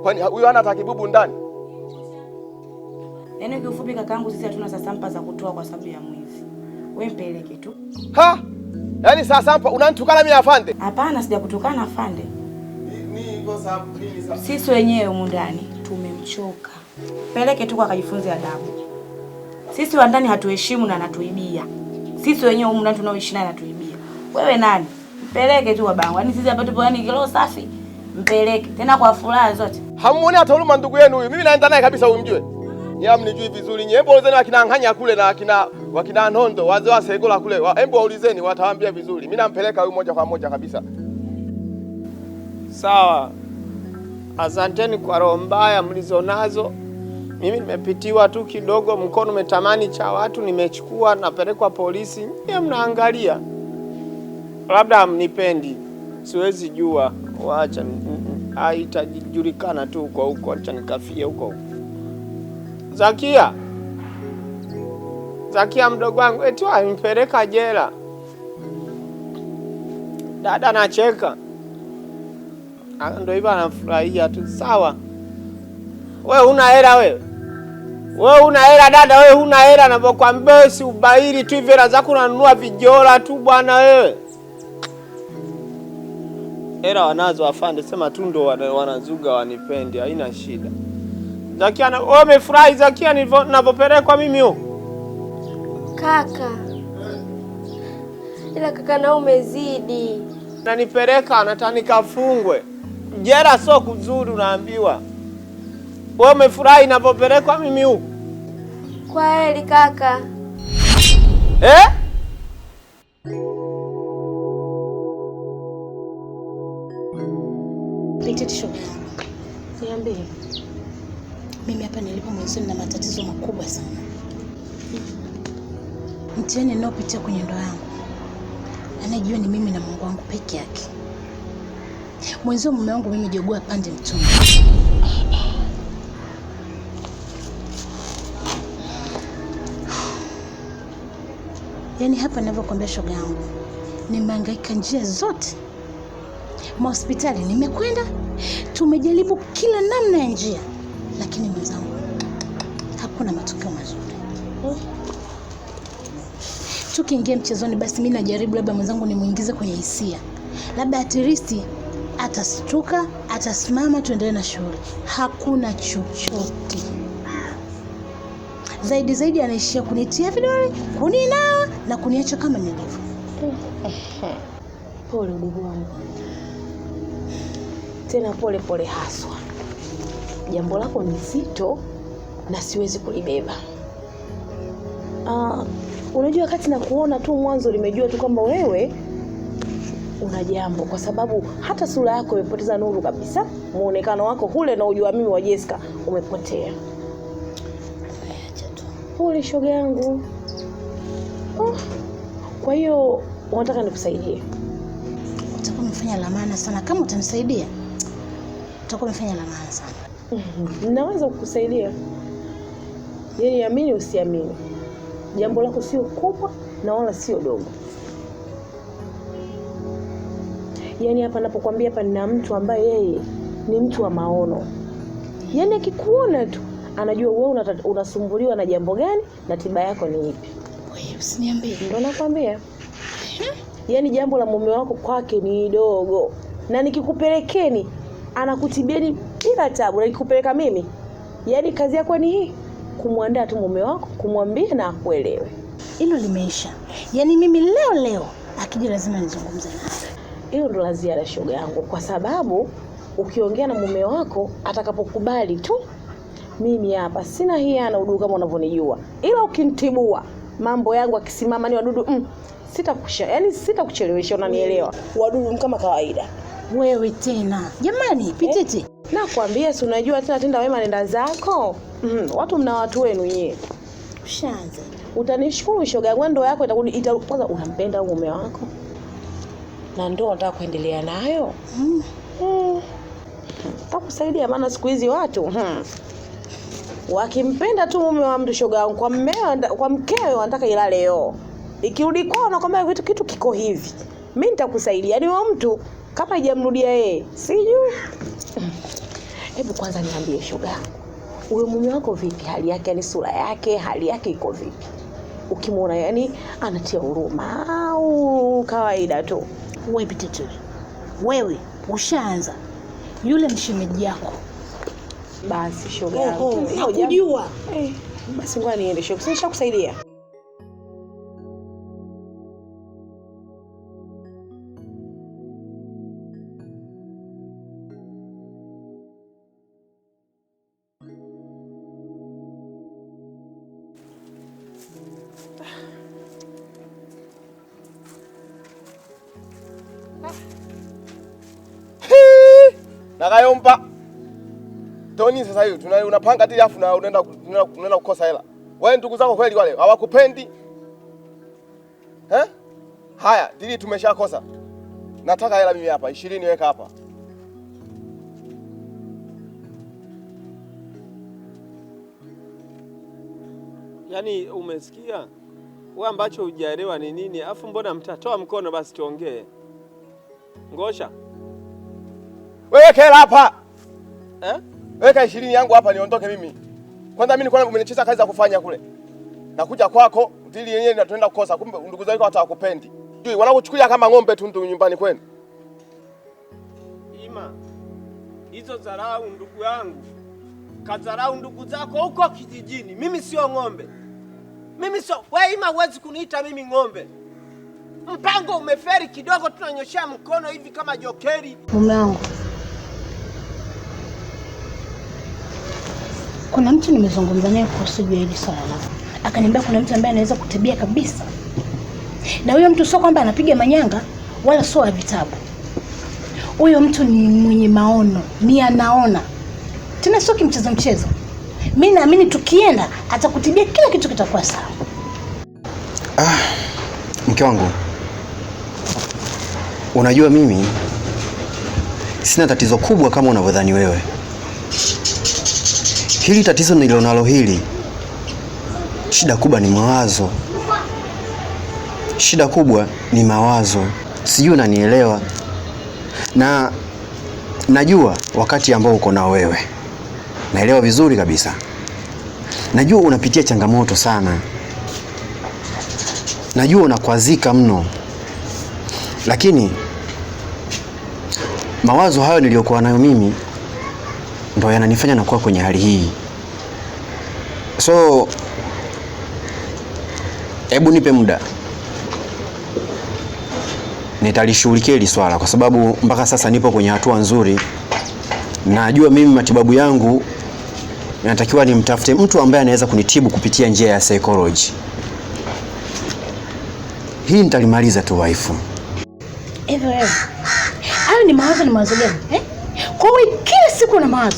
Kwani huyu hana hata kibubu ndani? Yaani kiufupi kakaangu, sisi hatuna sasampa za kutoa kwa sababu ya mwizi. Wewe mpeleke tu. Ha? Yaani sasampa unanitukana mimi afande? Hapana, sijakutukana afande. Ni kwa nini sasa? Sisi wenyewe humu ndani tumemchoka. Peleke tu akajifunze adabu. Sisi wa ndani hatuheshimu na anatuibia. Sisi wenyewe humu ndani tunaoishi naye anatuibia. Wewe nani? Mpeleke tu babangu. Yaani sisi hapa tupo, yani kilo safi. Mpeleke tena kwa furaha zote. Hamuoni hata huruma ndugu yenu huyu. Mimi naenda naye kabisa umjue. Nyie mnijui vizuri. Nyie hebu ulizeni wakina Nganya kule na wakina Nondo, wazee wa Segola kule. Hebu waulizeni watawaambia vizuri. Mimi nampeleka huyu moja kwa moja kabisa. Sawa. Asanteni kwa roho mbaya mlizonazo. Mimi nimepitiwa tu kidogo, mkono umetamani cha watu, nimechukua napelekwa polisi. Nyie mnaangalia, labda hamnipendi, siwezi jua. Wacha haitajulikana tu huko huko, acha nikafie huko huko. Zakia, Zakia mdogo wangu eti alimpeleka jela. Dada anacheka, ndio hivyo, anafurahia tu. Sawa, we huna hela wewe. We huna hela dada, we huna hela navyokwambia, si ubaili tu hivi hela zako unanunua vijora tu bwana wewe. Hela wanazo afande, sema tu ndo wanazuga wanipende, haina shida. Zakia, wewe umefurahi Zakia ninavyopelekwa mimi huko? Kaka. Ila kaka na umezidi. Nanipeleka anataka nikafungwe. Jela sio kuzuri unaambiwa. Wewe umefurahi ninapopelekwa mimi huko? Kwa heri kaka. Eh? Shoga yangu. Niambie. Mimi hapa nilipo mwenzoni na matatizo makubwa sana. Mtihani ninaopitia kwenye ndoa yangu, anajua ni mimi na Mungu wangu peke yake. Mwenzio mume wangu mimi jogoo apande mtungi. Yaani hapa ninavyokuambia shoga yangu, nimehangaika njia zote. Mahospitali nimekwenda, tumejaribu kila namna ya njia, lakini mwenzangu hakuna matokeo mazuri. Tukiingia mchezoni, basi mimi najaribu labda mwenzangu nimuingize kwenye hisia, labda at least atastuka, atasimama, tuendelee na shughuli. Hakuna chochote zaidi zaidi, anaishia kunitia vidole, kuninawa na kuniacha kama nilivyo. Pole ndugu wangu, tena pole pole haswa. Jambo lako ni zito na siwezi kulibeba. Unajua wakati na kuona tu mwanzo nimejua tu kwamba wewe una jambo, kwa sababu hata sura yako imepoteza nuru kabisa. Muonekano wako hule na ujua mimi wa Jessica umepotea. Pole shoga yangu. Oh, kwa hiyo unataka nikusaidie? Utakuwa umefanya la maana sana kama utanisaidia. Utakuwa umefanya la maana sana. Naweza kukusaidia. Yaani amini usiamini, jambo lako sio kubwa na wala sio dogo. Yaani hapa napokuambia hapa nina mtu ambaye yeye ni mtu wa maono. Yaani akikuona tu anajua wewe unasumbuliwa na jambo gani na tiba yako ni ipi. Wewe usiniambie. Ndio nakwambia. Yaani jambo la mume wako kwake ni dogo. Na nikikupelekeni anakutibieni bila tabu, na nikikupeleka mimi, yaani kazi yako ni hii, kumwandaa tu mume wako, kumwambia na akuelewe. Hilo limeisha. Yaani mimi leo leo akija lazima nizungumze naye. Hilo ndo la ziada shoga yangu, kwa sababu ukiongea na mume wako atakapokubali tu, mimi hapa sina hiana udugu kama unavyonijua, ila ukinitibua mambo yangu akisimama ni wadudu, sitakusha, yani sitakuchelewesha, unanielewa? Wadudu kama kawaida. Wewe tena jamani, Pititi. Nakwambia si unajua tena, tenda wema nenda zako. Watu mna watu wenu nyie. Ushaanza. Utanishukuru shoga yangu, ndoa yako itarudi. Kwanza unampenda mume wako? Na ndoa unataka kuendelea nayo? Takusaidia, maana siku hizi watu wakimpenda tu mume wa mtu shoga yangu, kwa mmeo, kwa mkewe wanataka ilale yo. Ikirudi kwao nakwambia vitu kitu kiko hivi. Mimi nitakusaidia. Yaani wewe mtu kama haijamrudia yeye, sijui. Hebu kwanza niambie shoga yangu, huyo mume wako vipi hali yake, yani sura yake, hali yake iko vipi? Ukimwona yani anatia huruma au kawaida tu? Wewe Pitetele, wewe ushaanza yule mshemeji yako. Basi shoga yangu, Oho, hilo jambo- hakujua. Eh, basi ngoja niende shoga, si nishakusaidia. Nakayompa. Toni sasa hivi unapanga dili afu na unaenda kukosa hela. Wewe ndugu zako kweli wale hawakupendi? Eh? Haya, dili tumeshakosa. Nataka hela mimi hapa, 20 weka hapa. Yaani umesikia? Wewe ambacho hujaelewa ni nini? Afu mbona mtatoa mkono basi tuongee. Ngosha. Wewe weka hela hapa. Eh? Weka 20 yangu hapa niondoke mimi. Kwanza mimi nilikuwa umenicheza kazi za kufanya kule. Nakuja kwako, dili yenyewe ndio tunaenda kukosa. Kumbe ndugu zako hata hawakupendi. Jui wanakuchukulia kama ng'ombe tu ndu nyumbani kwenu. Ima. Hizo dharau ndugu yangu. Kadharau ndugu zako huko kijijini. Mimi sio ng'ombe. Mimi sio, wewe Ima huwezi kuniita mimi ng'ombe. Mpango umeferi kidogo, tunanyoshea mkono hivi kama jokeri. Mume wangu, kuna mtu nimezungumza naye kuhusu juu ya hili swala lako, akaniambia kuna mtu ambaye anaweza kutibia kabisa, na huyo mtu sio kwamba anapiga manyanga wala sio wa vitabu. Huyo mtu ni mwenye maono, ni anaona tena, sio kimchezo mchezo. Mi naamini tukienda atakutibia kila kitu, kitakuwa sawa. Mke wangu, unajua mimi sina tatizo kubwa kama unavyodhani wewe. Hili tatizo nililonalo hili, shida kubwa ni mawazo. Shida kubwa ni mawazo, sijui unanielewa. Na najua wakati ambao uko nao wewe, naelewa vizuri kabisa. Najua unapitia changamoto sana, najua unakwazika mno, lakini mawazo hayo niliyokuwa nayo mimi ndo yananifanya nakuwa kwenye hali hii. So hebu nipe muda, nitalishughulikia hili swala, kwa sababu mpaka sasa nipo kwenye hatua nzuri. Najua mimi matibabu yangu natakiwa nimtafute mtu ambaye anaweza kunitibu kupitia njia ya psychology. Hii nitalimaliza tu waifu. Hivyo wewe, hayo ni mawazo, ni mawazo gani eh? Kwa hiyo kila siku una mawazo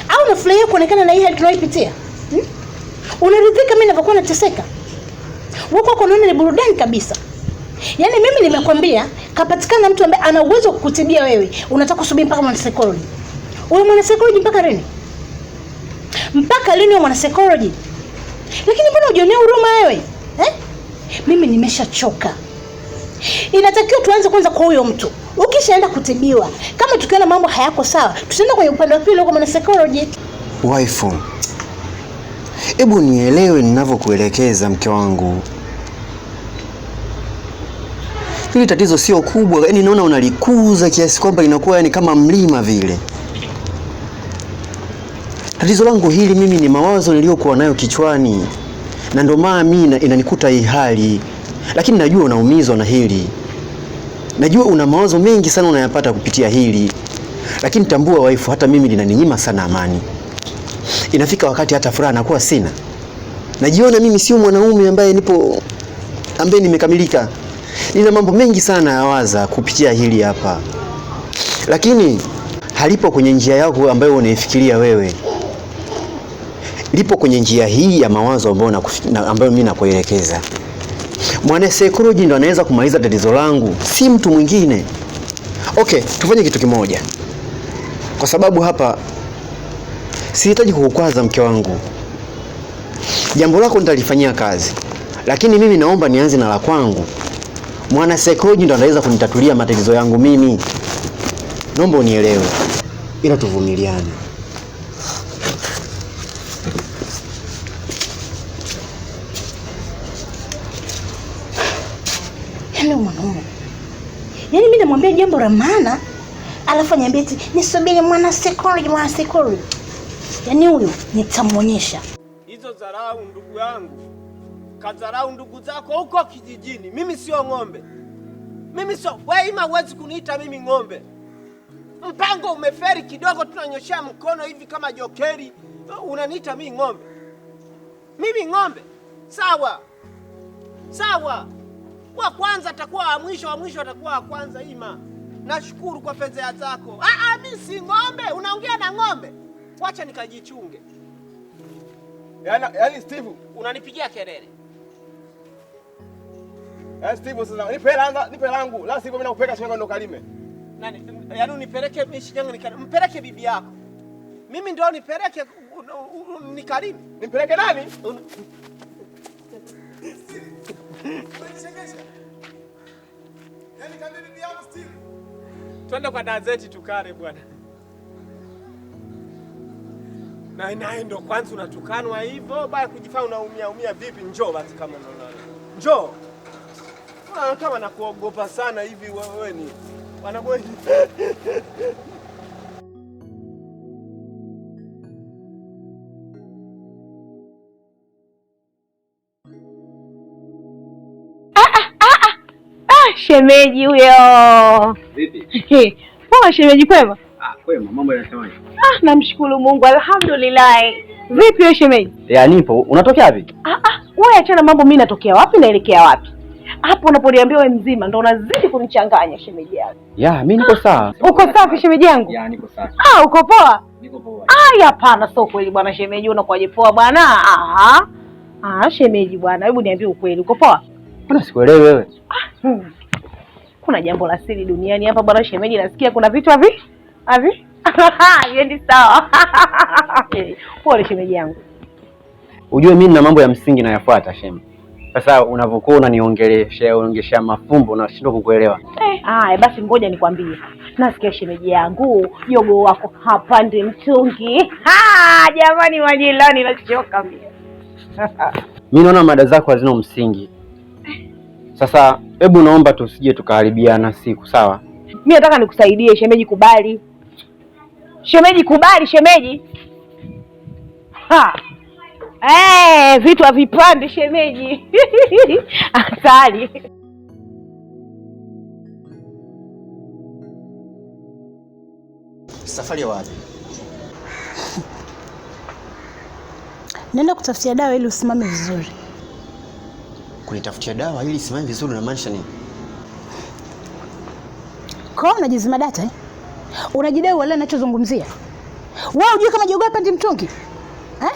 au unafurahia kuonekana na hii hali tunayoipitia hmm? Unaridhika mimi ninapokuwa nateseka? Wewe kwako unaona ni burudani kabisa. Yaani mimi nimekwambia kapatikana mtu ambaye ana uwezo wa kukutibia wewe, unataka kusubiri mpaka mwanapsychology. Wewe mwanapsychology mpaka lini? Mpaka lini wewe mwanapsychology? Lakini mbona hujionea huruma wewe eh? Mimi nimeshachoka. Inatakiwa tuanze kwanza kwa huyo mtu. Ukishaenda kutibiwa, kama tukiona mambo hayako sawa, tutaenda kwenye upande wa pili huko mwanapsychology. Waifu, hebu nielewe ninavyokuelekeza mke wangu. Hili tatizo sio kubwa, yaani naona unalikuza kiasi kwamba linakuwa yani kama mlima vile. Tatizo langu hili mimi ni mawazo niliyokuwa nayo kichwani, na ndio maana mimi inanikuta hii hali. Lakini najua unaumizwa na hili, najua una mawazo mengi sana unayapata kupitia hili, lakini tambua waifu, hata mimi linaninyima sana amani. Inafika wakati hata furaha nakuwa sina. Najiona mimi sio mwanaume ambaye nipo, ambaye nimekamilika. Nina mambo mengi sana yawaza kupitia hili hapa, lakini halipo kwenye njia yako ambayo unaifikiria wewe, lipo kwenye njia hii ya mawazo ambayo ambayo mimi nakuelekeza. Mwanasaikolojia ndo anaweza kumaliza tatizo langu, si mtu mwingine. Okay, tufanye kitu kimoja, kwa sababu hapa sihitaji kukukwaza mke wangu. Jambo lako nitalifanyia kazi, lakini mimi naomba nianze na la kwangu. Mwanasaikolojia ndo anaweza kunitatulia matatizo yangu mimi. Naomba unielewe. ila tuvumiliane. Yaani mwanaume, yaani mimi namwambia jambo la maana alafu aniambia eti nisubiri mwana psychology, mwana psychology. Yaani huyu nitamwonyesha. Hizo dharau ndugu yangu, kadharau ndugu zako huko kijijini. Mimi sio ng'ombe, mimi sio wewe. Ima huwezi kuniita mimi ng'ombe. Mpango umeferi kidogo, tunanyoshea mkono hivi kama jokeri, unaniita mimi ng'ombe? Mimi ng'ombe? Sawa sawa, wa kwanza atakuwa wa mwisho, wa mwisho atakuwa wa kwanza. Ima, nashukuru kwa fedha zako. Ah, mimi si ng'ombe. Unaongea na ng'ombe? Wacha nikajichunge. Yaani Steve, unanipigia kelele. Yaani Steve sasa nipe hela, nipe langu. La sivyo mimi nakupeleka Shinyanga ndo kalime. Nani? Yaani unipeleke mimi Shinyanga nikalime? Mpeleke bibi yako. Mimi ndio nipeleke nikalime. Nimpeleke nani? Yaani kama bibi yangu Steve. Twende kwa gazeti tukale bwana. Na naye ndo kwanza unatukanwa hivyo, baya kujifanya unaumia umia vipi? Njoo basi kama unaona. Njoo. Kama nakuogopa sana hivi wewe ni. Wanaboy. Shemeji huyo. Vipi? Poa shemeji, kwema? Ah, kwema, mambo yanasemaje? Ah, namshukuru Mungu, alhamdulillah. Vipi wewe shemeji? Ya, nipo. Unatokea wapi? Wewe achana mambo, mimi natokea wapi naelekea wapi? Hapo unaponiambia wewe mzima ndo unazidi kunichanganya shemeji yangu. Ya, mimi niko sawa. Uko safi shemeji yangu? Ya, niko safi. Ah, uko poa? Niko poa. Ah, hapana, sio kweli bwana shemeji, unakuwaje poa bwana? Ah, shemeji bwana, hebu niambie ukweli, uko poa? Mbona sikuelewi wewe? Kuna jambo la siri duniani hapa bwana shemeji, nasikia kuna vitu havi havi viendi sawa. Pole shemeji yangu. Ujue mimi nina mambo ya msingi nayafuata shemu. Sasa unavokuwa unaniongelesha unaongesha mafumbo nashindwa kukuelewa. Haya basi ngoja nikwambie. Nasikia shemeji yangu, jogo wako hapandi mtungi. Ha, jamani majirani nachoka mimi. Mimi naona mada zako hazina msingi. Sasa hebu naomba tusije tukaharibiana siku, sawa? Mimi nataka nikusaidie shemeji, kubali. Shemeji kubali shemeji. Ha. Vitu havipandi shemeji. Hatari. Safari ya wapi? Nenda kutafutia dawa ili usimame vizuri. Kunitafutia dawa ili isimame vizuri unamaanisha nini? Kwa unajizima data eh? Unajidai wale ninachozungumzia. Wewe unajua kama jogoo hapandi mtungi? Eh?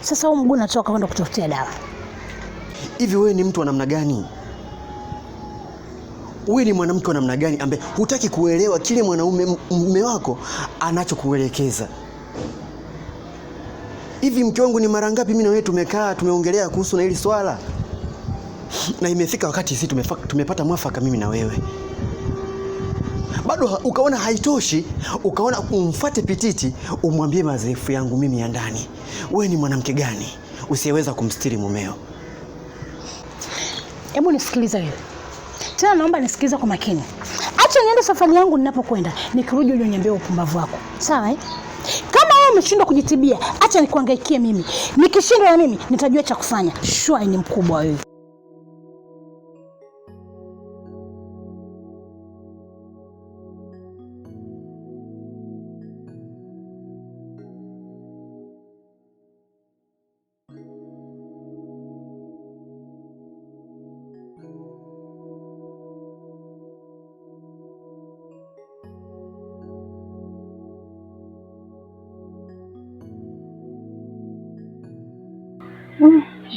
Sasa huu mguu natoka kwenda kutafutia dawa. Hivi wewe ni mtu wa namna gani? Wewe ni mwanamke wa namna gani ambaye hutaki kuelewa kile mwanaume mume wako anachokuelekeza? Hivi mke wangu, ni mara ngapi mimi na wewe tumekaa tumeongelea kuhusu na hili swala, na imefika wakati sisi tumepata mwafaka mimi na wewe, bado ukaona haitoshi, ukaona umfuate Pititi umwambie madhaifu yangu mimi ya ndani. Wewe ni mwanamke gani usiyeweza kumstiri mumeo? Hebu nisikilize wewe. Tena naomba nisikilize kwa makini. Acha niende safari yangu ninapokwenda, nikirudi uje uniambie upumbavu wako. Sawa eh? Kama wewe umeshindwa kujitibia, acha nikuhangaikie mimi. Nikishindwa na mimi nitajua cha kufanya. Shwai ni mkubwa wewe.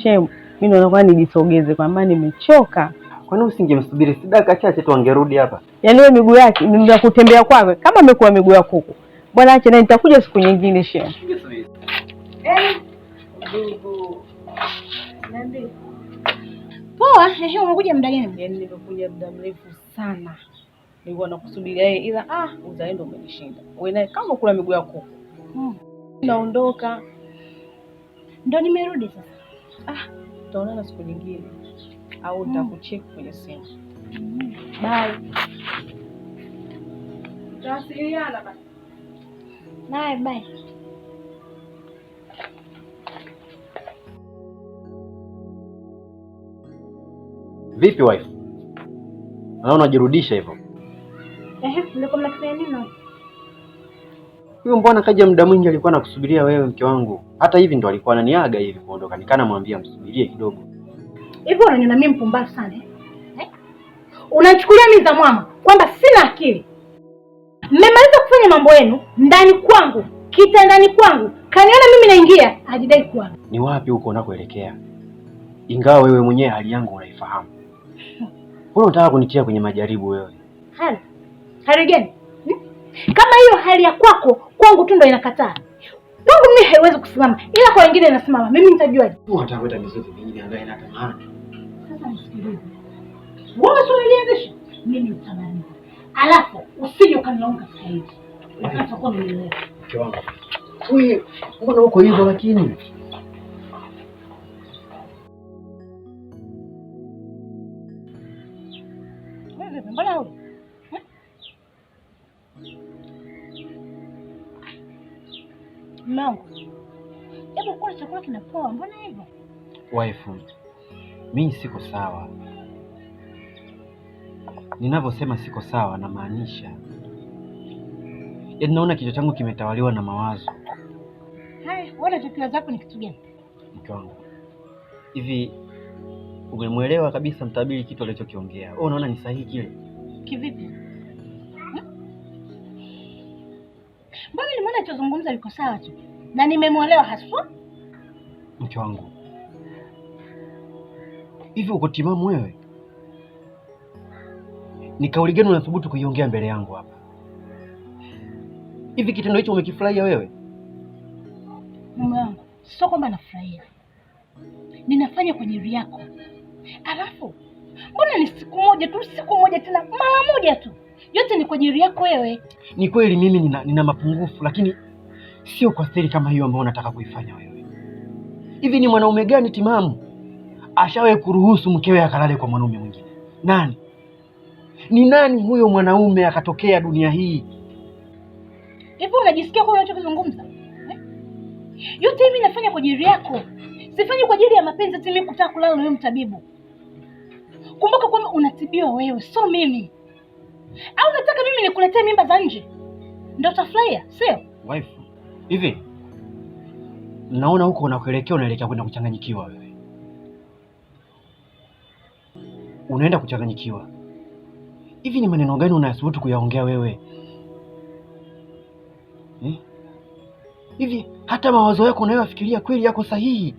Shemu, mimi naona kwa nijisogeze kwa maana nimechoka. Kwani usingemsubiri si dakika chache tu angerudi hapa? Yaani wewe miguu yake, miguu ya kutembea kwake kama amekuwa miguu ya kuku. Bwana acha na nitakuja siku nyingine shemu. Poa, ehe, umekuja muda gani? Yaani nimekuja muda mrefu sana. Nilikuwa nakusubiria yeye ila uzalendo umenishinda. Wewe naye kama kula miguu ya kuku. Naondoka. Ndio nimerudi sasa. Tutaonana siku nyingine au nitakucheck kwenye simu. Bye. Tutawasiliana basi. Bye bye. Vipi wife? Naona unajirudisha hivyo. Ehe, mlikuwa mnakifanya nini? Huyo mbona kaja muda mwingi alikuwa anakusubiria wewe mke wangu. Hata hivi ndo alikuwa ananiaga hivi kuondoka. Nikana mwambia msubirie kidogo. Hivi unaniona mimi mpumbavu sana eh? Unachukulia mimi za mwama kwamba sina akili. Mmemaliza kufanya mambo yenu ndani kwangu, kitandani kwangu. Kaniona mimi naingia, ajidai kwangu. Ni wapi huko unakoelekea? Ingawa wewe mwenyewe hali yangu unaifahamu. Mbona unataka kunitia kwenye majaribu wewe? Hali. Hali gani? Kama hiyo hali ya kwako, kwangu tu ndo inakataa. Kwangu mimi haiwezi kusimama, ila kwa wengine inasimama. Mimi nitajuaje? Unataka kuleta mizozo mingine ambayo haina maana. Sasa nisikilize. Wewe sio ulianzisha, mimi nitamaliza. Alafu usije ukanilaumu katika hili. Utakuwa umenielewa. Mke wangu. Wewe mbona uko hivyo lakini? Wewe mbona wewe? Mungu. Hebu kula chakula kinapoa, mbona hivyo? Wife, mimi siko sawa. Ninavyosema siko sawa namaanisha, yaani naona kichwa changu kimetawaliwa na mawazo. Haya, wewe chakula zako ni kitu gani? Mke wangu, hivi umemwelewa kabisa mtabiri kitu alichokiongea? Wewe unaona ni sahihi kile? Kivipi? Mbona nimeona alichozungumza liko sawa tu na nimemwelewa haswa. Mke wangu, hivi uko timamu wewe? Ni kauli gani unathubutu kuiongea mbele yangu hapa? Hivi kitendo hicho umekifurahia wewe? Mume wangu, sio kwamba nafurahia, ninafanya kwa ajili yako. Alafu mbona ni siku moja tu, siku moja tena mara moja tu, yote ni kwa ajili yako wewe. Ni kweli mimi nina mapungufu, lakini sio kwa staili kama hiyo ambayo unataka kuifanya wewe. Hivi ni mwanaume gani timamu ashawahi kuruhusu mkewe akalale kwa mwanaume mwingine? Nani? Ni nani huyo mwanaume akatokea dunia hii? Hivi unajisikia kwa unachozungumza? Yote mimi nafanya kwa ajili yako. Sifanyi kwa ajili ya mapenzi ati mimi kutaka kulala na wewe mtabibu. Kumbuka kwamba unatibiwa wewe, sio mimi. Au unataka mimi nikuletee mimba za nje? Ndio utafurahia, sio? Wife, hivi naona huko unakoelekea unaelekea kwenda kuchanganyikiwa wewe. Unaenda kuchanganyikiwa. Hivi ni maneno gani unayasubutu kuyaongea wewe? Hivi hata mawazo yako unayofikiria kweli yako sahihi?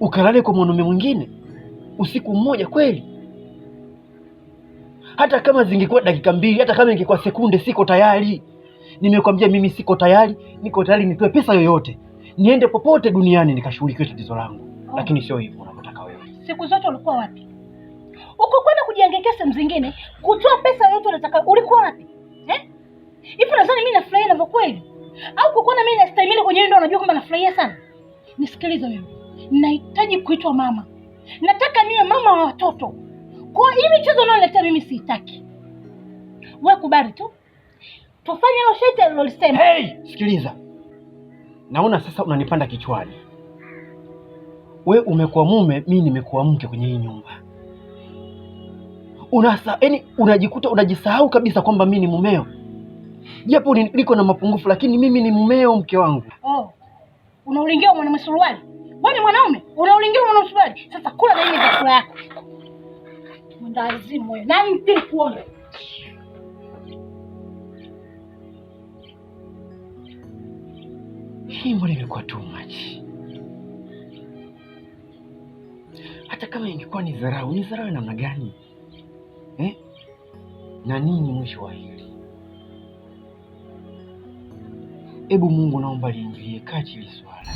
Ukalale kwa mwanaume mwingine usiku mmoja kweli? Hata kama zingekuwa dakika mbili, hata kama ingekuwa sekunde, siko tayari. Nimekwambia mimi siko tayari, niko tayari nitoe pesa yoyote, niende popote duniani nikashughulikie tatizo langu. Oh. Lakini sio hivyo unavyotaka wewe. Siku zote ulikuwa wapi? Uko kwenda kujiangekea sehemu zingine, kutoa pesa yoyote unataka, ulikuwa wapi? Hivi unadhani mimi nafurahia ninavyokuwa hivi? Au kwa kuona mimi nastahimili kwenye ndoa unajua kwamba nafurahia sana? Nisikilize mimi. Nahitaji kuitwa mama. Nataka niwe mama wa watoto. Kwa hiyo hii michezo unayoletea mimi siitaki. Wewe kubali tu. Tufanye hilo sheti alilolisema. Hey, sikiliza. Naona sasa unanipanda kichwani. We umekuwa mume, mimi nimekuwa mke kwenye hii nyumba. Yaani unajikuta unajisahau kabisa kwamba mimi ni mumeo. Japo niko na mapungufu lakini mimi ni mumeo, mke wangu. Oh. Unaulingia mwanaume suruali? Wewe ni mwanaume? Unaulingia mwanaume suruali? Sasa kula na hii chakula yako. Mwendawazimu wewe. Nani mtiri kuona? Hii mbona imekuwa too much? Hata kama ingekuwa ni dharau, ni dharau namna gani? Na nini mwisho wa hili? Ebu Mungu naomba liingilie kati hili swala.